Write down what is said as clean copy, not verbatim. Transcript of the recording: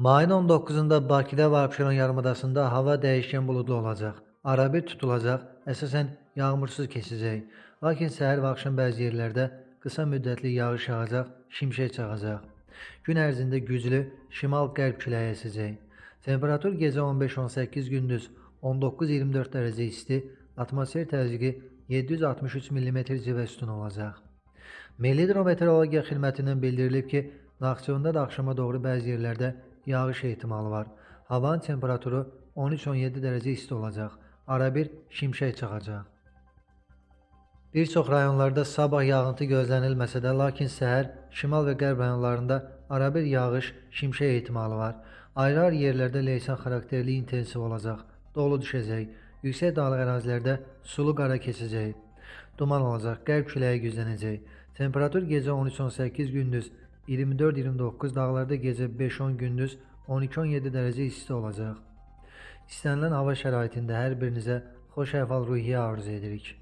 Mayın 19-da Bakıda və Abşeron yarımadasında hava dəyişkən buludlu olacaq. Arabir tutulacaq, əsasən yağmursuz keçəcək. Lakin səhər və axşam bəzi yerlərdə qısa müddətli yağış yağacaq, şimşək çaxacaq. Gün ərzində güclü şimal-qərb küləyi əsəcək. Temperatur gecə 15-18, gündüz 19-24 dərəcə isti, atmosfer təzyiqi 763 mm civə sütunu olacaq. Milli Hidrometeorologiya Xidmətindən bildirilib ki, Naxçıvanda da axşama doğru bəzi yerlərdə yağış ehtimalı var. Havanın temperaturu 13-17 dərəcə isti olacaq. Arabir şimşək çaxacaq. Bir çox rayonlarda sabah yağıntı gözlənilməsə də, lakin səhər şimal və qərb rayonlarında arabir yağış, şimşək ehtimalı var. Ayrı-ayrı yerlərdə leysan xarakterli intensiv olacaq. Dolu düşəcək. Yüksək dağlıq ərazilərdə sulu qara keçəcək. Duman olacaq, qərb küləyi güclənəcək. Temperatur gecə 13-18, gündüz 24-29, dağlarda gecə 5-10, gündüz 12-17 dərəcə isti olacaq. İstənilən hava şəraitində hər birinizə xoş əhval-ruhiyyə arzu edirik.